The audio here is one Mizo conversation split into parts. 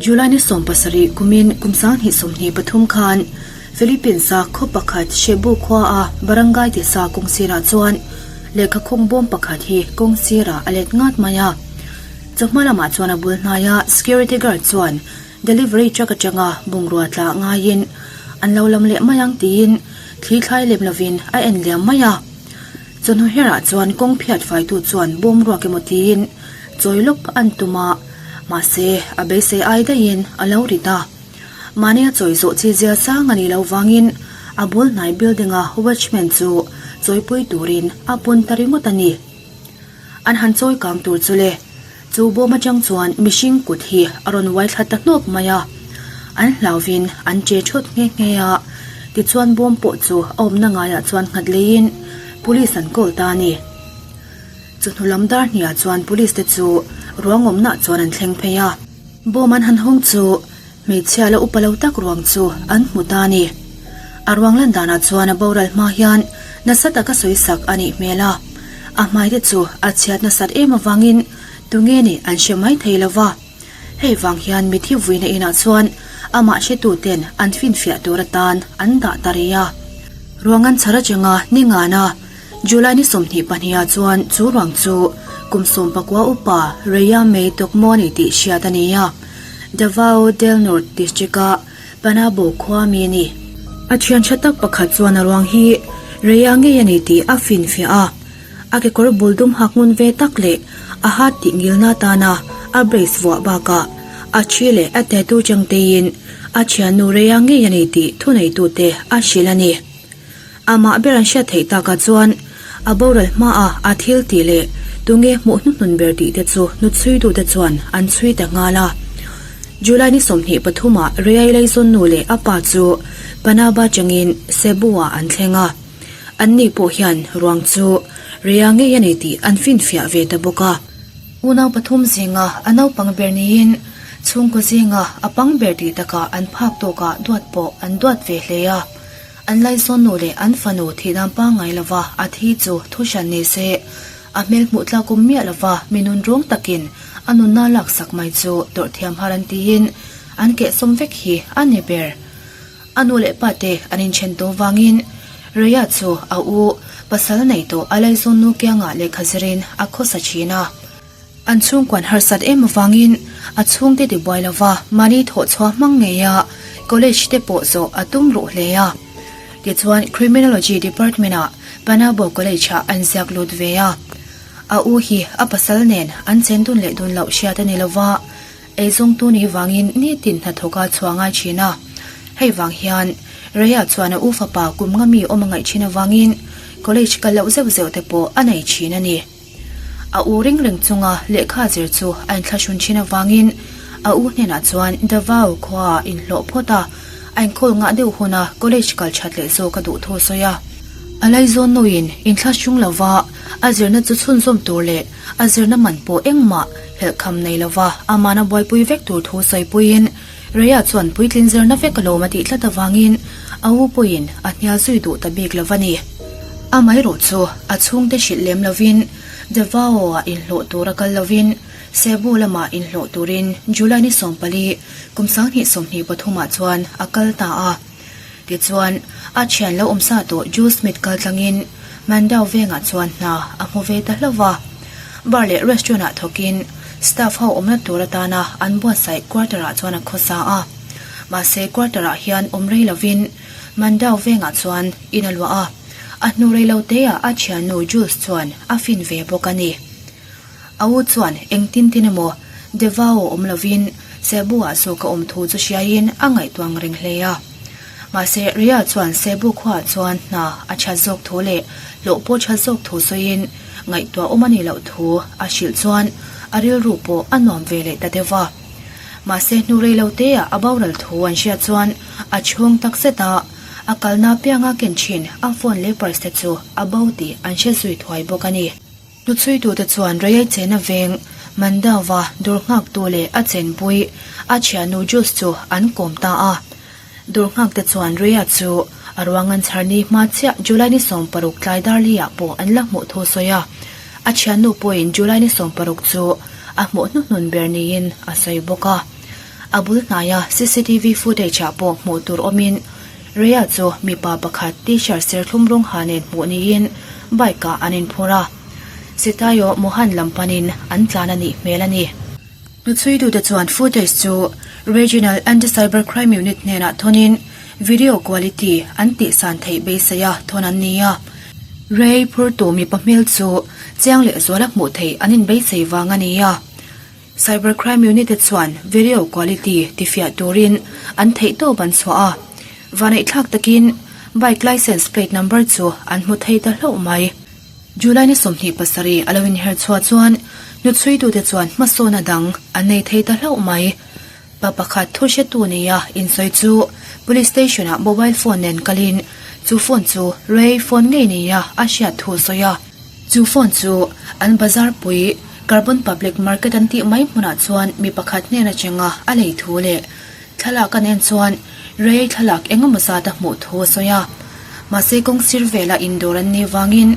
July ni 17 kumin kum 2023 khan Philippines a khaw pakhat Cebu khua a Barangay Tisa kawng sirah chuan lehkha khawng bawm pakhat hi kawng sirah a let ngat mai a. Chawhma lamah chuan a bul hnaia security guard chuan delivery truck atanga bungrua tla ngaiin an lo lam leh mai ang tiin thli thlai lem lovin a en liam mai a. Chawhnu herah chuan kawng phiat faitu chuan bawm ruak emaw tiin chawi lawk an tum a, mahse a beisei ai daihin a lo rit a. Mahni a chawi zawh chi zia sang a nih loh vangin a bul hnai building a watchman chu chawipui turin a pun ta ringawt a ni. An han chawi kang tur chu le, chu bawm atang chuan mihring kut hi a rawn uai thla ta hnawk mai a. An hlauvin an che thawt nghe nghe a, tichuan bawm pawh chu a awmna ngaiah chuan nghat leiin police an call ta a ni. Chawhnu lam dar hniah chuan police te chu ruang awmnah chuan an thleng phei a. Bawm an han hawng chu hmeichhia la upa lo tak ruang chu an hmu ta a ni. A ruang lan danah chuan a boral hma hian nasa taka sawi sak a nih hmel a. A hmai te chu a chhiat nasat em avangin tunge nih an hre mai thei lo va. Hei vang hian mithi vuina inah chuan amah hretu ten an finfiah tur atan an dah ta rih a. Ruang an chhar atanga ni ngana July ni 22 ah chuan chu ruang chu kum 19 upa Rhea May Tokmoni tih hriat a ni a. Davao del Norte district a Panabo khua mi a ni. A thian tha tak pakhat chuan a ruang hi Rhea ngei a ni tih a finfiah a. A kekawr bul dum hak ngun ve tak leh a hat tih ngilna atana a brace vuah bakah a thi leh a tattoo chang teiin a thiannu Rhea ngei a ni tih thuneitute a hrilh a ni. Amah ber an hriat theih takah chuan a boral hmaah a thil tih leh tunge hmuh hnuhnun ber tih te chu hnuchhuitute chuan an chhui ta nghal a. July ni 23 ah Rhea Laizawn nu leh a pa chu Panaba changin Cebu-ah an thleng a. Anni pawh hian ruang chu Rhea ngei a ni tih an finfiah ve ta bawk a. Unau pathum zinga a naupang ber niin chhungkaw zinga a pang ber tih takah an phak tawkah duat pawh an duat ve hle a. An laizawn nu leh an fanu thihdan pangngai lova a thi chu thu hran ni se, a hmel hmuh tlak awm miah lova mi nun rawng takin a nunna laksak mai chu tawrh thiam har an tiin an kehsawm vek hi a ni ber. A nu leh pa te an inthen tawh vangin Rhea chu a u pasal nei tawh a laizawn nu kiangah lehkha zirin a khawsa thin a. An chhungkuan harsat em avangin a chhungte tibuai lova mahni thawhchhuah hmang ngeia college te pawh zawh a tum ruh hle a. Tichuan Criminology Department ah Panabo College ah an ziak lut ve a. A u hi a pasal nen an chen dun leh dun loh hriat a ni lova, eizawngtu nih vangin nitin hnathawk a chhuah ngai thin a. Hei vang hian Rhea chuan a u fapa kum nga mi awm a ngaih thin avangin college kal loh zeuh zeuh te pawh a nei thin a ni. A u ring reng chunga lehkha zir chu a inthlahrun thin avangin a u hnenah chuan Davao khuaah inhlawh phawt a, a inkhawl ngah deuh huna college kal that leh zawk a duh thu a sawi a. A laizawn nuin inthlahrung lova a zirna chu chhunzawm tur leh a zirna man pawh engmah helhkham nei lova amahna buaipui vek tur thu sawipuiin Rhea chuan puitlin zirna vek alawm a tih tlat avangin a u pawhin a hnial zui duh ta bik lo a ni. Amaherawh chu a chhungte hrilh lem lovin Davao-ah inhlawh tura kal lovin Cebu lamah inhlawh turin July ni 14 kum 2023 ah chuan a kal ta a. Tichuan, a thian lo awmsa tawh Jules Smith kal tlangin Mandau vengah chuan hna a hmu ve ta hlauh va. Bar leh restaurant ah thawkin staff ho awmna tur atana an buatsaih quarter ah chuan a khawsa a. Mahse quarter ah hian awm rei lovin Mandau vengah chuan in a luah a. A hnu rei lo te ah a thiannu Jules chuan a fin ve bawk a ni. A u chuan engtin tin emaw Davao awm lovin Cebu ah zawk a awm thu chu hriaiin a ngaihtuang reng hle a. Mahse Rhea chuan Cebu khuaah chuan hna a that zawk thu leh hlawh pawh that zawk thu sawiin ngaihtuah awm a nih loh thu a hrilh chuan a rilru pawh a nuam ve leh ta deuh a. Mahse hnu rei lo te ah a boral thu an hriat chuan a chhung tak zet a, a kalna apianga ken thin a phone leh purse te chu a bo tih an hre zui thuai bawk a ni. Hnuchhuitute chuan Rayai chena veng Mandava dawr nghaktu leh a chenpui a thiannu Jules chu an kawm ta a. Dawr nghakte chuan Raya chu a ruang an chhar ni hma chiah July ni 16 tlai darli ah pawh an la hmuh thu sawi a. A thiannu pawhin July ni 16 chu a hmuh hnuhnun ber niin a sawi bawk a. A bul hnaia cctv footage ah pawh hmuh tur awmin Rhea chu mipa pakhat t-shirt serthlum rawng ha nen hmuh niin bike ah an inphur a. Sitayo Mohan lam panin an tlan a nih hmel a ni. Hnuchhuitute chuan footage chu Regional Anti-Cyber Crime Unit hnenah thawnin video quality an tihsan theih beisei a thawn an ni a. Rei phurtu mipa hmel chu chiang lehzuala hmuh theih an inbeisei vang a ni a. Cyber Crime Unit te chuan video quality tifiah turin an theihtawp an chhuah a. Vaneihthlak takin bike licence plate number chu an hmu thei ta hlauh mai. July ni 27 a lo inher chhuah chuan hnuchhuitute chuan hmasawna dang an nei thei ta hlauh mai. Pa pakhat thu hretu nia insawi chu Police Station-ah mobile phone nen kalin chu phone chu Ray phone ngei nia a hriat thu a sawi a. Chu phone chu an bazar pui Carbon Public Market an tih mai hmunah chuan mi pakhat hnen atanga a lei thu leh Thlalak an en chuan Ray thlalak eng emaw zat a hmuh thu a sawi a. Mahse kawng sir velah indawr an nih vangin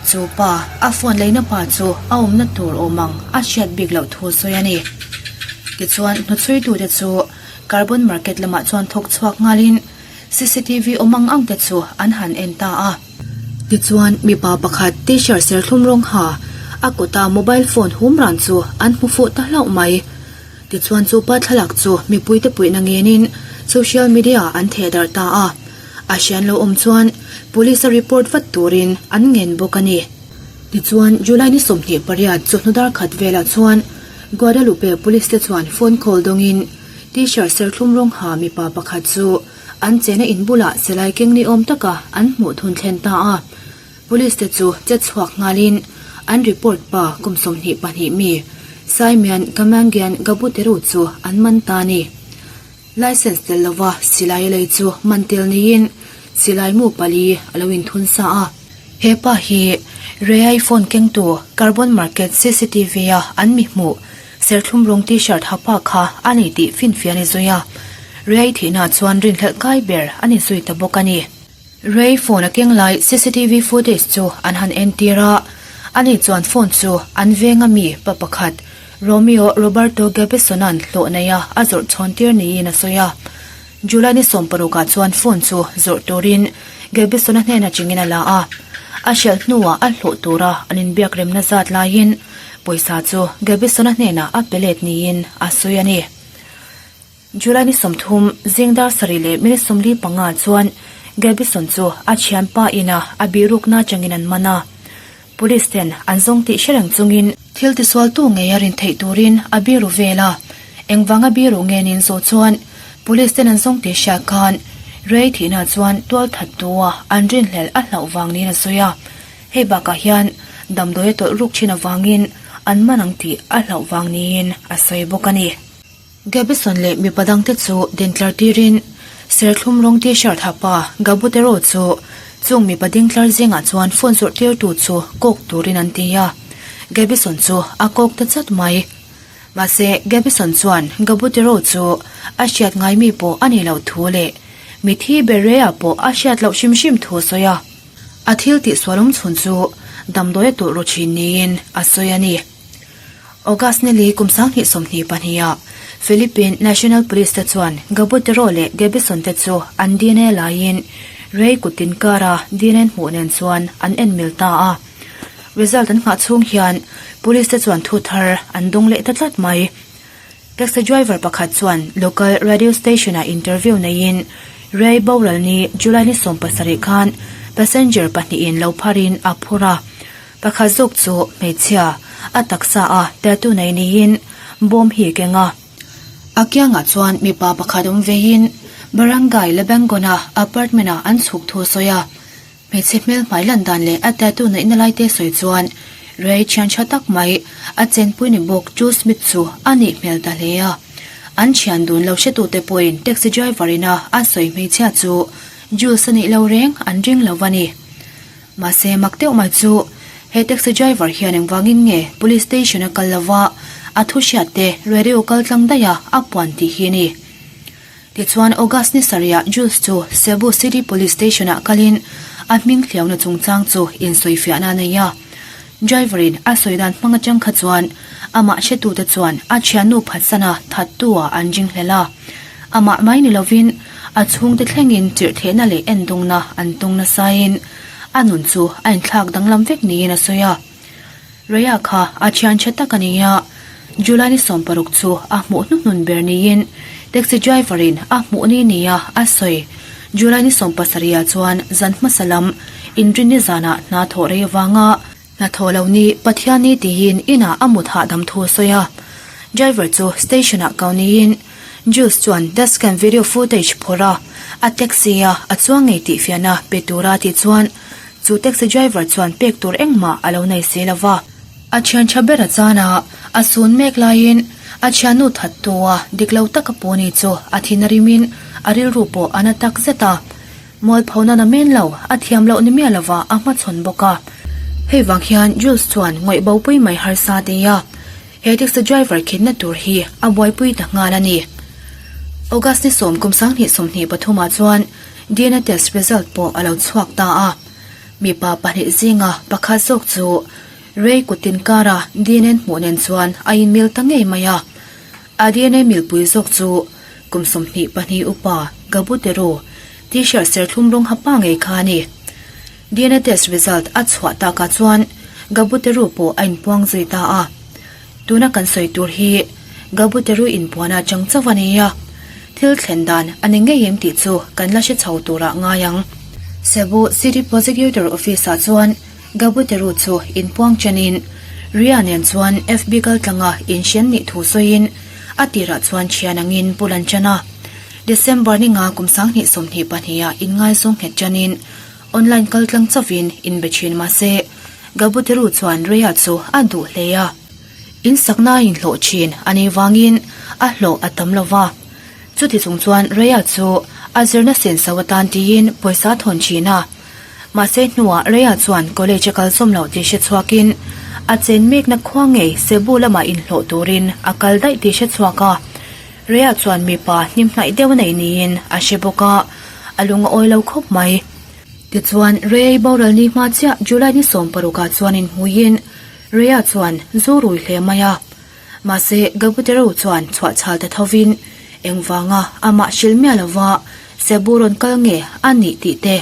chu pa a phone leina pa chu a awmna tur awm ang a hriat bik loh thu a sawi a ni. Tichuan hnuchhuitute chu Carbon Market lamah chuan thawk chhuak nghalin cctv awm ang ang te chu an han en ta a. Tichuan mipa pakhat t-shirt serthlum rawng ha a kuta mobile phone hum ran chu an hmu fuh ta hlauh mai. Tichuan chu pa thlalak chu mipuite puihna ngenin social media an theh darh ta a, a hrian lo awm chuan police a report vat turin an ngen bawk a ni. Tichuan July ni 28 chawhnu dar khat velah chuan Guadalupe police te chuan phone call dawngin T-shirt serthlum rawng ha mipa pakhat chu an chena in bulah silai keng ni awm taka an hmuh thun thlen ta a. Police te chu che chhuak nghalin an report pa kum 22 mi Saimian Kamangian Gabuteru chu an man ta a ni. Licence tel lova silai a lei chu man tel niin silai mu pali a lo inthun sa a. He pa hi Rei phone kengtu Carbon Market cctv a an mi hmuh serthlum rawng t-shirt ha pa kha a ni tih finfiah a ni zui a. Rei thihna chuan rinhlelh kai ber a ni zui ta bawk a ni. Ray phone a keng lai cctv footage chu an han entir a, ani chuan phone chu an veng ami pa pakhat Romeo Roberto Gabeson-a'n hlawh nei a a zawrh chhawn tir niin a sawi a. July ni 16 ah chuan phone chu zawrh turin Gabeson-a hnena chingin a la a, a hrelh hnuah a hlawh tura an inbiak remna zat laiin pawisa chu Gabeson-a hnenah a pe let niin a sawi a ni. July ni 30 zing dar sarih leh minute 45 chuan Gabison chu a thianpa ina a bihrukna atangin an man a. Police ten an zawng tih hre reng chungin thil tisualtu ngei a rin theih turin a biru vel a. Engvanga biru nge nin zawh chuan police ten an zawng tih hriat khan Ray thihna chuan tual thattua an rinhlelh a hlauh vang niin a sawi a. Hei bakah hian damdawi a tawlh ruk thin avangin an man ang tih a hlauh vang niin a sawi bawk a ni. Gabison leh mipa dangte chu dintlar tirin serthlum rawng t-shirt ha pa Gabutero chu chung mipa dingtlar zingah chuan phone zawrh tirtu chu kawk turin an ti a, Gabison chu a kawk ta chat mai. Mahse, Gabison chuan Gabutero chu a hriat ngai mi pawh a nih loh thu leh mithi Berea pawh a hriat loh hrim hrim thu a sawi a, a thil tihsual awm chhun chu damdawi a tulh ru thin niin a sawi a ni. August ni li kum 2022 ah Philippine National Police te chuan Gabutero leh Gabison te chu an dna laiin Ray kuttin kara dna hmuh nen chuan an en mil ta a. Result an nghah chhung hian Police te chuan thu thar an dawng leh ta tlat mai. Taxi driver pakhat chuan local radio station ah interview neiin Ray boral ni July ni 17 khan passenger pahnihin lo pharin a phur a. Pakhat zawk chu hmeichhia a taksa a tattoo nei niin bawm hi a keng a. A kiangah chuan mipa pakhat awm veiin Barangay Labangona apartment ah an chhuk thu a sawi a. Hmeichhe hmel hmai lan dan leh a tattoo neihna lai te sawi chuan Ray thian tha tak mai a chenpui ni bawk Joe Smith chu a nih hmel ta hle a. An thian dun lo hretute pawhin taxi driver ina a sawi hmeichhia chu Jules a nih lo reng an ring lo a ni. Mahse mak deuh mai chu he taxi driver hian engvangin nge police station a kal lova a thu hriat te radio kal tlang daih a a puan tih hi a ni. Tichuan August ni sarihah Jules chu Cebu City Police Station ah kalin a hming hliauna chungchang chu insawifiahna a nei a. Driver in a sawi dan hmang atang kha chuan amah hretute chuan a thiannu phatsana thattu ah an ring hlel a. Amah mai ni lovin a chhungte thlengin chirhthehna leh endawngna an tawng nasain a nun chu a inthlak danglam vek niin a sawi a. Rhea kha a thian tha tak a ni a, July ni 60 chu a hmuh hnuhnun ber niin taxi driver in a hmuh ni nia a sawi. July ni 17 ah chuan zan hmasa lam inrinni zanah hna thawh rei avanga hna thawh lo ni Pathianni tiin inah a mut hahdam thu a sawi a. Driver chu station ah kau niin Jules chuan dashcam video footage phawrh a, a taxi a a chuang ngei tih fiahna pe tura tih chuan Chu taxi driver chuan pek tur engmah a lo nei si lo va. A thian tha ber a chan a, a sun mek laiin a thiannu that tu a dik lo taka pawh ni chu a thin a rimin a rilru pawh a na tak zet a. Mualpho nan a men lo, a thiam loh ni miah lova a hmachhawn bawk a. Hei vang hian Jules chuan ngawih bo pui mai harsa ti a, he taxi driver khinna tur hi a buaipui ta nghal a ni. August ni sawm kum 2023 ah chuan DNA test result pawh a lo chhuak ta a, mipa pahnih zinga pakhat zawk chu Ray kutin kara DNA hmuh nen chuan a inmil ta ngei mai a. A DNA milpui zawk chu kum 22 upa Gabutero t-shirt serthlum rawng ha pa ngei kha a ni. DNA test result a chhuah takah chuan Gabutero pawh a inpuang zui ta a. Tuna kan sawi tur hi Gabuteru inpuan a chang chauh a ni a, thil thlen dan a ni ngei em tih chu kan la hre chho turah ngai ang. Cebu City Prosecutor Office-ah chuan Gabuteru chu inpuang chenin Ria nen chuan FB kaltlanga inhrian nih thu sawiin a tirah chuan thian angin bul an chan a. December ni nga kum 2022 ah inngaizawng nghet chanin online kaltlang chauhin inbe thin mahse Gabuteru chuan Ria chu a duh hle a. In sakna a inhlawh thin a nih vangin a hlawh a tam lo va. Chuti chung chuan Rhea chu a zirna senso atan tiin pawisa thawn thin a. Mahse hnuah Rhea chuan college a kalsawm loh tih hre chhuakin a chen mekna khua ngei Cebu lamah inhlawh turin a kal daih tih hre chhuak a. Rhea chuan mipa hnimhnaih deuh a nei niin a hre bawk a, a lung a awi lo khawp mai. Tichuan Rhea-i boral ni hma chiah July ni 16 ah chuan inhmuiin Rhea chuan zu rui hle mai a, mahse Gabutero chuan chhuah chhal ta thovin engvanga amah hrilh miah lova Cebu rawn kal nge a nih tih te,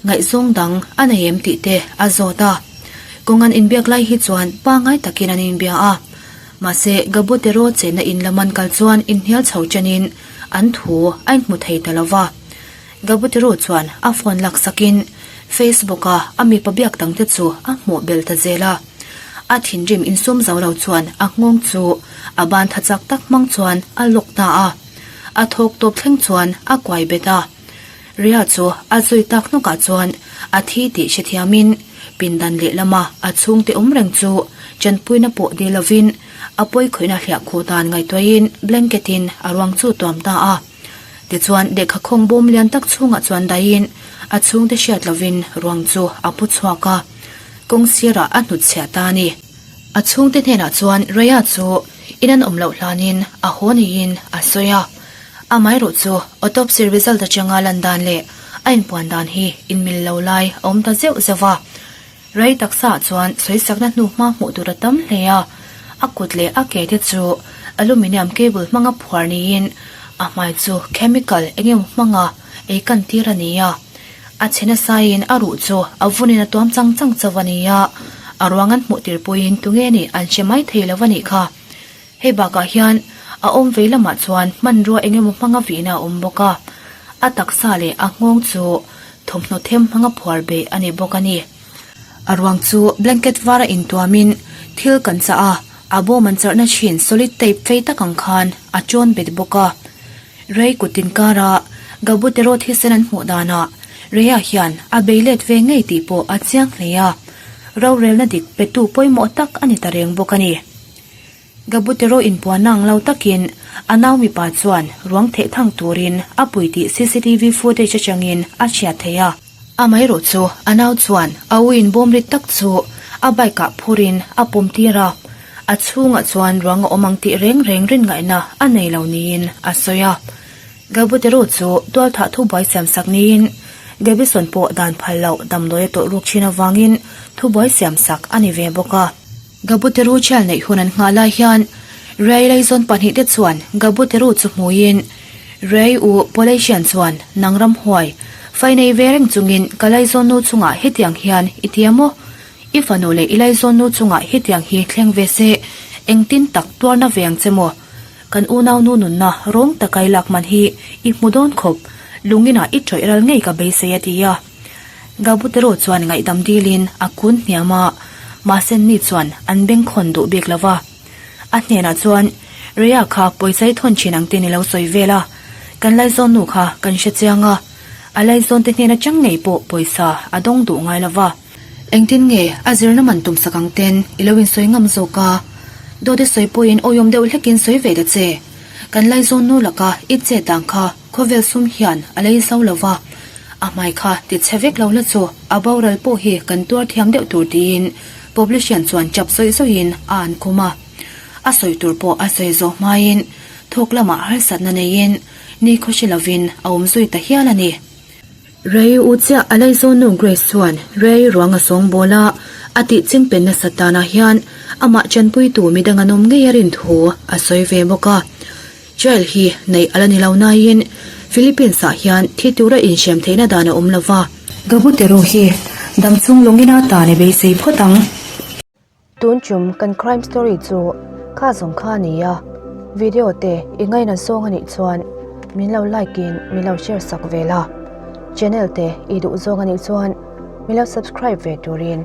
ngaihzawng dang a nei em tih te a zawt a. Kawng an inbiak lai hi chuan pangngai takin an inbia a, mahse Gabutero chenna in lam an kal chuan inhnial chho chenin an thu a inhmu thei ta lova. Gabutero chuan a phone laksakin Facebook-a a mipa biak dangte chu a hmuh bel ta zel a. A thinrim insum zo lo chuan a nghawng chu a ban tha chak tak hmang chuan a lawk ta a. A thawk tawp thleng chuan a kuai bet a. Ria chu a zui tak hnukah chuan a thi tih hrethiamin pindan lehlama a chhungte awm reng chu chanpuina pawh dil lovin a pawikhawihna hliah khuh dan ngaihtuahin blanket-in a ruang chu tuam ta a. Tichuan, lehkha khawng bawm lian tak chhungah chuan daihin a chhungte hriat lovin ruang chu a pu chhuak a, kawng sirah a hnutchhiah ta a ni. A chhungte hnenah chuan Rhea chu in an awm loh hlanin a haw niin a sawi a. Amaherawh chu autopsy result atanga lan dan leh a inpuan dan hi inmil lo lai a awm ta zeuh zeuh a. Rei taksaah chuan sawisakna hnuhma hmuh tur a tam hle a, a kut leh a ke te chu aluminium cable hmanga phuar niin a hmai chu chemical eng emaw hmanga ei kan tir a ni a. A chhe nasaiin a ruh chu a vunin a tuam chang chang chauh a ni a, a ruang an hmuh tir pawhin tunge nih an hre mai thei lo a nih kha. Hei bakah hian a awm vei lamah chuan hmanrua eng emaw hmanga vihna a awm bawk a, a taksa leh a nghawng chu thawmhnaw them hmanga phuar beih a ni bawk a ni. A ruang chu blanket vara intuamin thil kan chah a, a bawm an charhna thin solid tape fei tak ang khan a chawn bet bawk a. Rei kut inkara Gabutero thisen an hmuh danah Rhea hian a bei let ve ngei tih pawh a chiang hle a, rorelna dik petu pawimawh tak a ni ta reng bawk a ni. Gabutero inpuan ang lo takin a nau mipa chuan ruang theh thang turin a pui tih cctv footage atangin a hriat theih a. Amaherawh chu a nau chuan a u inbawm rit tak chu a bike ah phurin a pawm tir a, a chhungah chuan ruang a awm ang tih reng reng rin ngaihna a nei lo niin a sawi a. Gabutero chu tualthah thubuai siamsak niin. Gabison pawh dan phal loh damdawi a tawlh ruk thin avangin thubuai siam sak a ni ve bawk a. Gabuteru chial neih hun an nghah lai hian Ray Laizawn pahnihte chuan Gabuteru chu hmuiin Ray u Polasian chuan nang ramhuai fai nei ve reng chungin ka Laizawn nu chungah hetiang hian i ti a maw? I fanu leh i Laizawn nu chungah hetiang hi thleng ve se engtin tak tuarna ve ang che maw? Kan unau nu nunna rawng taka i lak man hi i hmu dawn khawp, lunginah i tawih ral ngei ka beisei a ti a. Gabutero chuan ngaihdam dilin a kun hniam a, mahse ni chuan an bengkhawn duh bik lo va. A hnenah chuan, Rea kha pawisa i thawn thin ang te ni lo sawi vel a, kan laizawn nu kha kan hre chiang a, a laizawn te hnen atang ngei pawh pawisa a dawng duh ngai lo va. Engtin nge a zirna man tum sak ang ten i lo insawi ngam zawk a? Dawt i sawi pawhin awihawm deuh hlekin sawi ve ta che. Kan laizawn nu laka i chet dan kha khawvel sum hian a lei zo lo va, a hmai kha ti chhe vek lo la chu a boral pawh hi kan tuar thiam deuh tur tiin Publician chuan chap zawih zawihin a an khum a. A sawi tur pawh a sawi zawh hmain thawk lamah harsatna neiin ni khawhri lovin a awm zui ta hial a ni. Rei u chiah a laizawn nu Grace chuan Rei ruang a sawng bawl a, a tih chingpen nasat danah hian amah chanpuitu midang an awm ngei a rin thu a sawi ve bawk a. Jail hi neih a la ni lo nain Philippines ah hian thi tura inhrem theihna dan a awm lo va. Gabutero hi damchhung lungin a tan i beisei phawt ang. Tun chum kan crime story chu kha zawng kha a ni a, video te i ngaina zawng a nih chuan min lo like in min lo share sak ve la, channel te i duh zawng a nih chuan min lo subscribe ve turin.